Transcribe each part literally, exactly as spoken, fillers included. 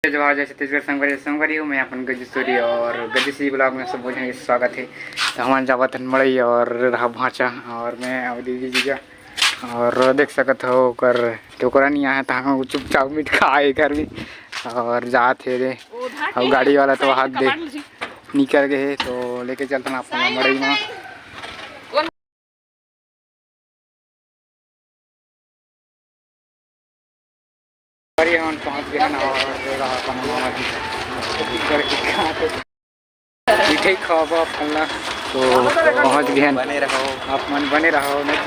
जय जोहार, जय छत्तीसगढ़ संगवारी, संगवारी हो, मैं अपन गजू सूरी और गजू सूरी vlog में सब झन के स्वागत है। तो हमन जावत हन मड़ई और रहा भांचा और मैं अवधि जीजा और देख सकत हो ओकर टोकरा नहीं आया था, हम चुपचाप मिट खा एकर भी और जात हे रे। और गाड़ी वाला तो हाथ दे निकल गए है, तो लेके चलते हैं आप मड़ई में। अरे, हमन पहुंच गए हैं ना, और रहा अपन मामा जी। मिठाई खवाबो अपन ला, तो पहुंच गए हैं। बने रहो। आप मन बने रहो, नहीं?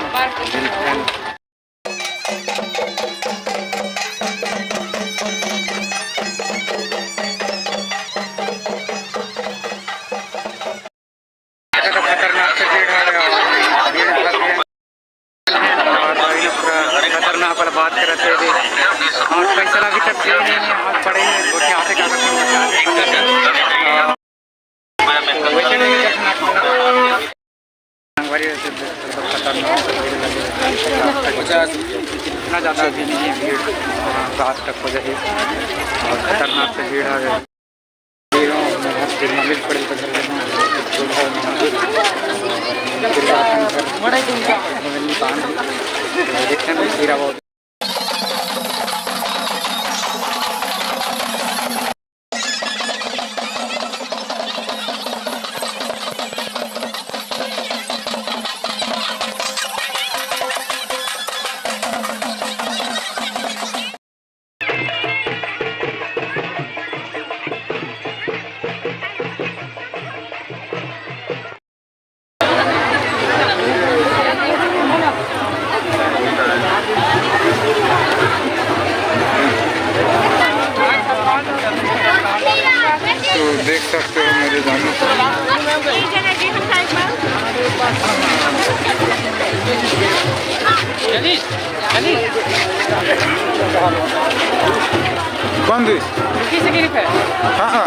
खतरनाक से भीड़ है और भीड़ में फंस गए। और भाई लोग पूरा खतरनाक वाला बात करत हे अभी। और पैसा अभी तक दे नहीं है, और पड़े ही है, गोठियाते का करते हैं। तो वैसे नहीं करना। संगवारी वैसे खतरनाक से भीड़ लगे। इतना ज़्यादा अभी नहीं है भीड़, हाँ, रात तक हो जाए और खतरनाक से भीड़ आ गई। तो देख सकते हो मेरे जाने। बंद। हाँ, हाँ।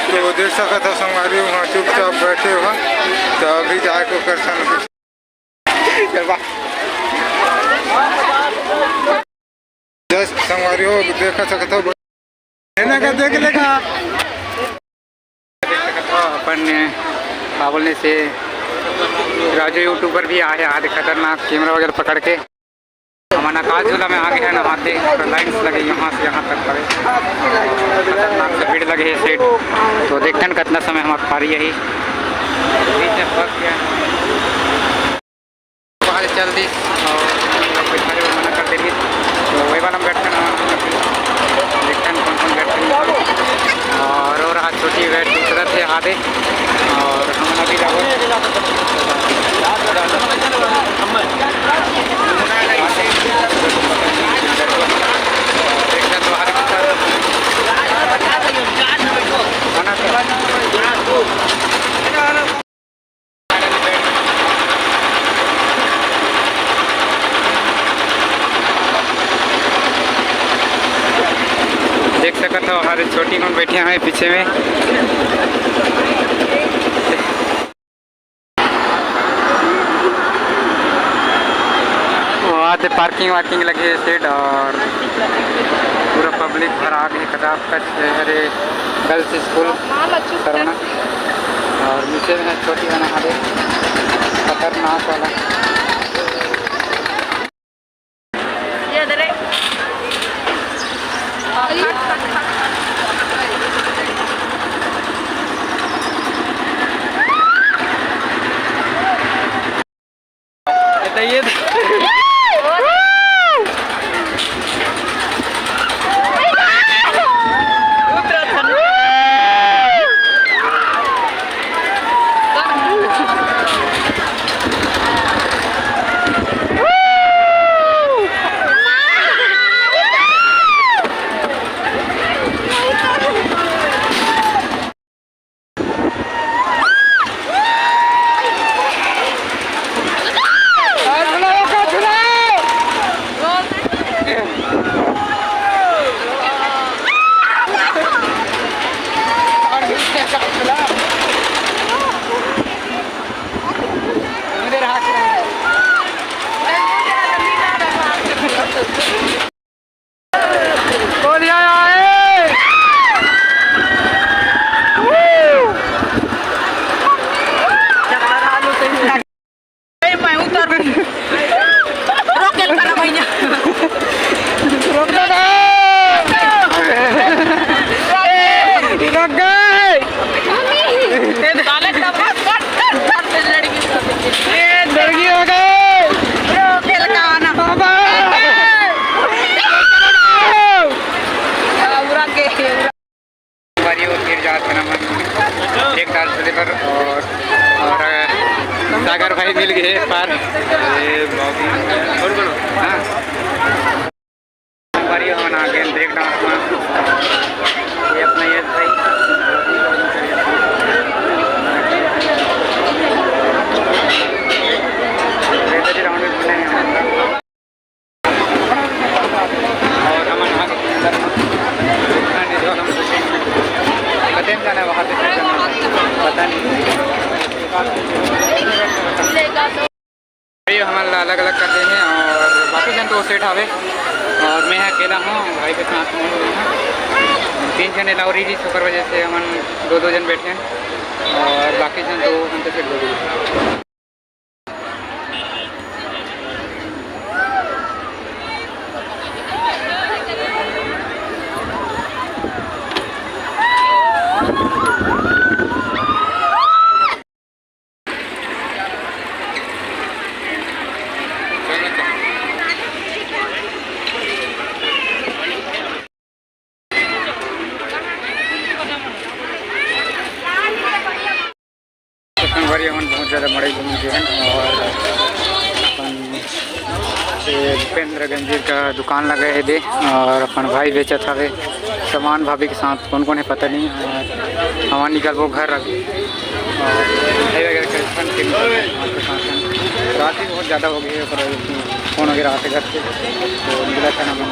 तो देख सकत हो संगवारी हो, वहाँ चुपचाप बैठे हो, तो अभी जाए को कर सन। जस्ट संगवारी हो, देख सकत हो, है ना, का देख लेगा। अपन का बोलने से राजू यूट्यूबर भी आए, आधे खतरनाक कैमरा वगैरह पकड़ के। हमन आकाश झूला में आ गए हैं, नहाते तो लाइन्स लगे यहाँ से यहाँ तक पड़े, खतरनाक से भीड़ लगे है सेठ। तो देखते हैं कितना समय हमारा पारी यही बीच में फंस गया। बाहर चल दी और बैठारे बर मना कर देली, तो वही वाला में बैठ कर हम देखते हैं कौन कौन बैठ कर। और, और आज छोटी बैठ उतरत है आधे। और हम अभी जाबो। देख सकत हो, हमारे छोटी मन बैठे हैं पीछे में। वहाँ से पार्किंग वार्किंग लगे है सेठ और पूरा पब्लिक भर आ गए। कदाप का हरे गर्ल्स स्कूल सरवना और नीचे में है छोटी बना हरे खतरनाक वाला। ये ए, मैं उतर। रोक के करा भैया। रोक दो ना। ए, रुक गए। साले डब्बा कट, कट, कट, लड़की। ए, लड़की हो गए। रोक के लगाना। बाबा। पूरा के। बारी और गिर जात हे ना मन, एक तार से लेकर और, और सागर भाई मिल गए पार। हाँ। बारी हमन आ गए ब्रेक डांस में। ये अपना यश भाई। इधर ही राउंड में घूमने हैं। और हमन आगे अंदर में। पता नहीं, जो हम पता नहीं। ये हमन ला अलग-अलग कर दे हे और बाकी जन तो सेट हावे और मैं अकेला हूँ, भाई के साथ हूँ। तीन जने लावरी जी, ओकर वजह से हमन दो-दो जन बैठे हैं और बाकी जन तो हमसे सेट हो गए। संगवारी हमन बहुत ज्यादा मड़ई घूम के हन और अपन ये भूपेंद्र गंजीर का दुकान लगे हे दे और अपन भाई बेचत हवे सामान भाभी के साथ, कौन कौन है पता नहीं। और हमन निकलबो घर अभी और मिठाई वगैरह खरीदथन, फिर निकलबो आपके साथ। रात भी बहुत ज्यादा हो गई है, पर फोन वगैरह आते घर से तो मिला था ना मन।